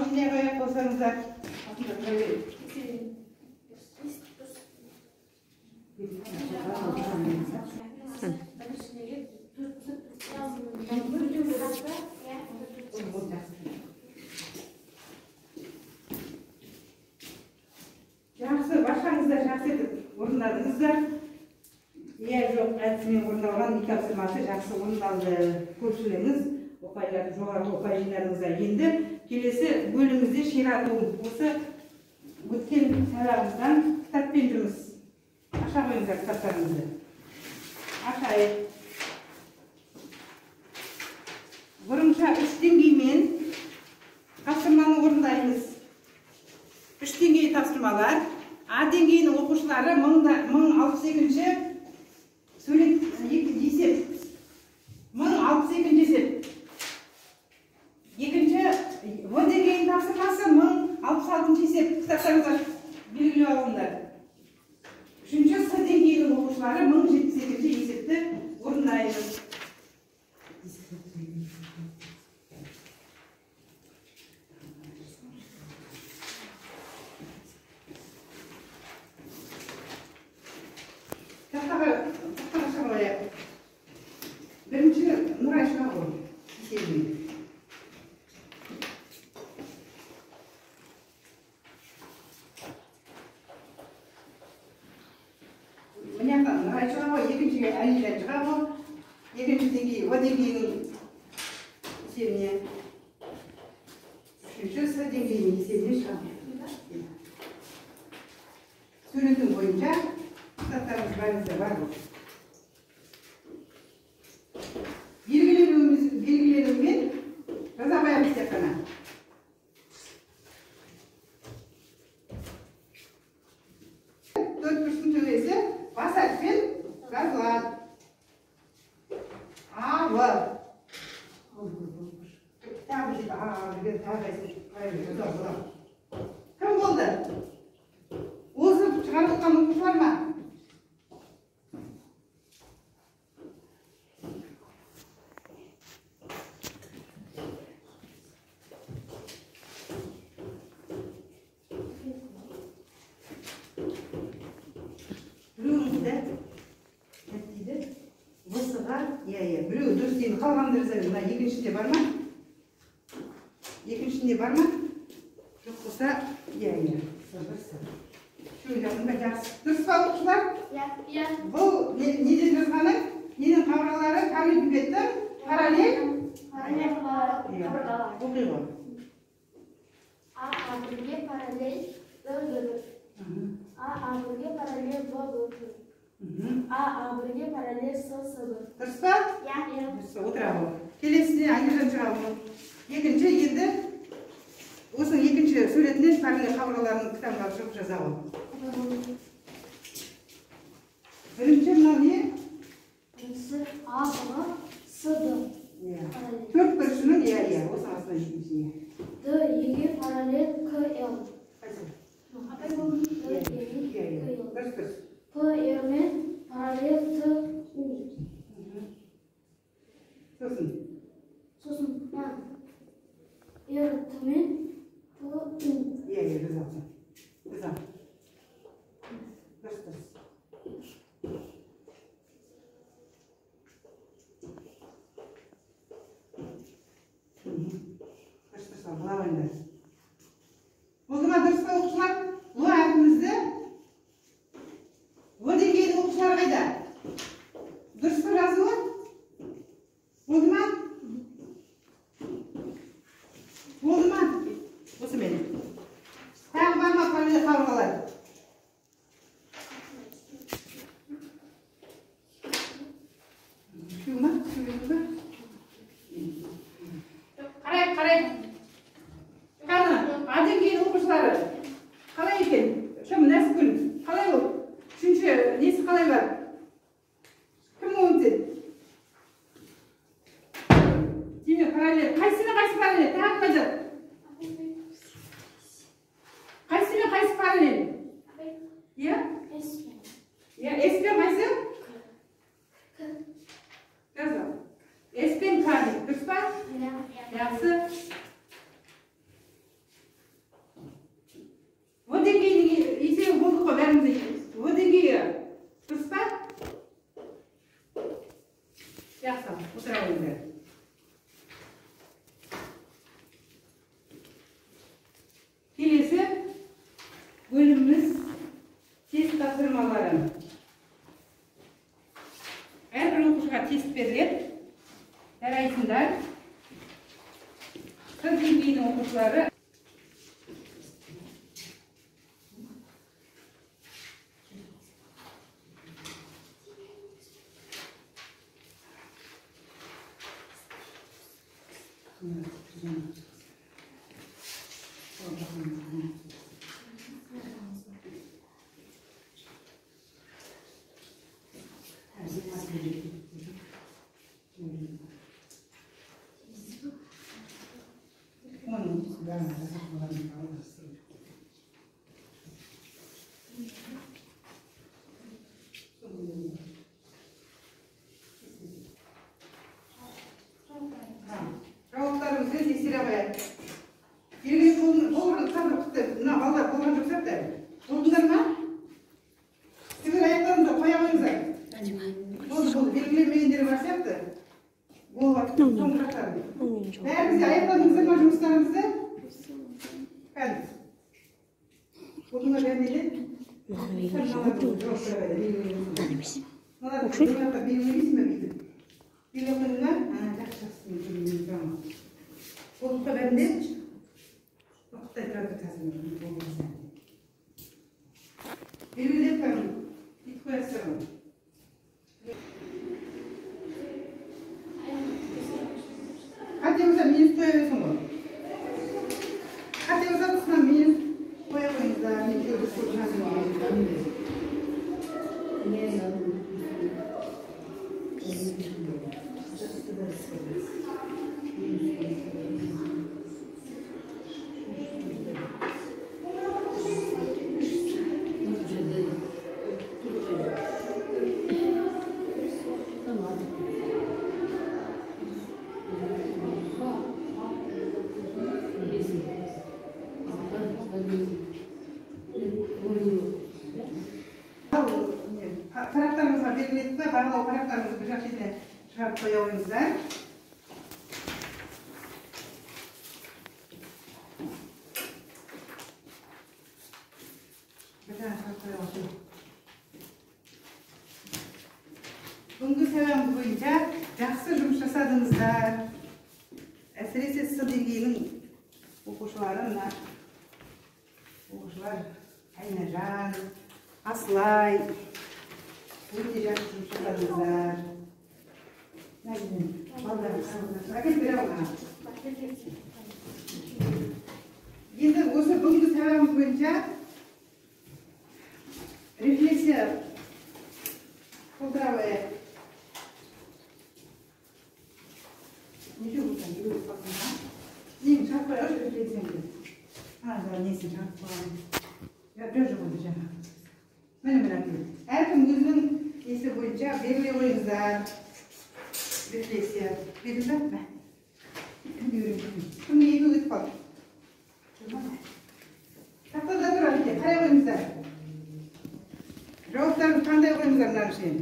Жинай қояйық болсаңыздар. Алтында тұра берейік. Жақсы, баршаңыздар жақсы етіп орындадыңыздар. Иә, жоқ әдісімен орындалған үй тапсырмасы жақсы орындалды. Көпшілігіңіз ұпайларды жоғары ұпай жинадыңыздар. Енді келесі бөлімімізде ширату. Осы өткен сабағымыздан кітаппен жұмыс. Аша қойыңыздар кітаптарыңызды. Ашайық. Бұрынша 3 деңгеймен тапсырманы орындаймыз. 3 деңгей тапсырмалар. А деңгейінің оқушылары 1062-ші сурет есеп. 1062-ші есеп. Екінші В деңгейінің тапсырмасы 1066-шы есеп. Кітаптарыңызға белгілеп алыңдар. Үшінші С деңгейінің оқушылары 1072-ші есепті орындаймыз. Тақтаға шығып алайық. Бірінші Нұрай шыға ғой есебімен. Мына жақтан Нұрай шыға ғой, екіншіге Әлижан шыға ғой. Екінші деңгей В деңгейінің есебіне. Үшінші С деңгейінің есебіне шыға. Суреттің бойынша кітаптарыңыз бәріңізде бар ғой. Белгіленуімен жаза қоямыз тек қана. Төрт бұрыштың төбесі бас әріппен жазылады. А, В. Тағы бір жерде А, деген тағы қайсысы қарай бер, жаза, жаза. Кім болды? Озып шығарып отқан оқушылар ма? Біреуіңізді дейді. В-ға, иә, иә, біреуі дұрыс дейді. Қалғандар жаза. Мына екіншінде бар ма? Екіншінде бар ма? Жоқ болса, иә, иә. С, бір, С. Үшеуін жаздың ба? Жақсы. Дұрыс па, оқушылар? Иә. Бұл неден жазғаны? Ненің қабырғалары? Параллелепипедтің параллель? Параллель қабырғалары. Оқи ғой. А, А бірге параллель Д, Г, Д. А, А бірге параллель Б, Б, Г. А, А бірге параллель С, С, Б. Дұрыс па? Иә. Дұрыс па, отыра ғой. Келесіне Айнұржан шыға ғой. Екінші, енді осының екінші суретінен параллель қабырғаларының кітабын алып шығып жаза ғой. Бірінші мынау не? Біріншісі А, Б, С, Д. Иә. Параллель. Төрт бұрышының, иә, иә, осының астына екінші. Д, Е-ге параллель К, Л. Қайсы? Д, Е-ге Иә, иә. К, Л. Дұрыс, дұрыс. П, Р мен параллель Т, У. Сосын? Сосын мына Р, Т мен П, У. Иә, иә, жаза алсың. Жаза. Дұрыс, дұрыс. Дұрыс, дұрыс, ал, бұла қойыңдар. Болды ма, дұрыс па, оқушылар? Л әрпімізді В деңгейінің оқушылары қайда? Дұрыс па жазуы? Болды ма? Болды ма? Осымен. Тағы бар ма параллель қабырғалар? Үшеу ма? Үшеу ба? Қарайық, қарайық. Қаны, А деңгейінің оқушылары қалай екен? Шым, Нәзікгүл, қалай ол? Үшінші несі қалай бар? Кім оны деді? Демек, параллель. Қайсысы мен қайсы параллель? Тағы кім айтады? Қайсысы мен қайсы параллель? Иә? Иә, С пен қайсы? Жаз ал. Жақсы, отыра қойыңыздар. Келесі бөліміміз тест тапсырмалары. Әрбір оқушыға тест беріледі. Жарайсыңдар. С деңгейінің оқушылары жауаптарыңызды тексере қояйық. Белгілі мына балалар болған жоқ сияқты. Болдыңдар ма? Сіздер аяқтарыңызды қоя қойыңыздар. Болды, болды. Белгілемегендер бар сияқты. Болып жатыр. Соңғы жақтары. Бәріңіз де аяқтадыңыздар ма жұмыстарыңызды? Кәні. Болдыңдар бәріне де? Мыналарды белгілемейсің бе бүйтіп? Белгілеп қойдың ба? Жақсы, жақсы. Болдық па бәрінде? Тоқтай тұрады қазір. Белгілеп қойың. Бүйтіп қоясыздар ғой. Қате болса минус қоя бересің ғой. Қате болса тұсынан минус қоя қойыңыздар. Мен көріп жазып. Парақтарыңызға белгіледік пе? Бағалау парақтарыңызды бір жақ шетіне шығарып қоя қойыңыздар. Бір жағын шығарып қоя қойыңыз. Бүгінгі сабағымыз бойынша жақсы жұмыс жасадыңыздар. Әсіресе С деңгейінің оқушылары, мына оқушылар Айнажан, Асылай, өте жақсы жұмыс жасадыңыздар. Әкеліп бере ғой. Енді осы бүгінгі сабағымыз бойынша рефлексия толтыра қояйық. Неше болсаң, елу болсаң, нені шығарып қояйықшы рефлексияңды. Ана жаңа несін шығарып қойған. Жоқ, онда жаңа. Міне, міне, әркім өзінің несі бойынша белгілей қойыңыздар. Рефлексия. Бердім ба? Кімге беремін? Кімге екеу кетіп қалды? Тақтада тұр әнекей, қарай қойыңыздар. Жауаптарыңызды таңдай қойыңыздар мынаның ішінен.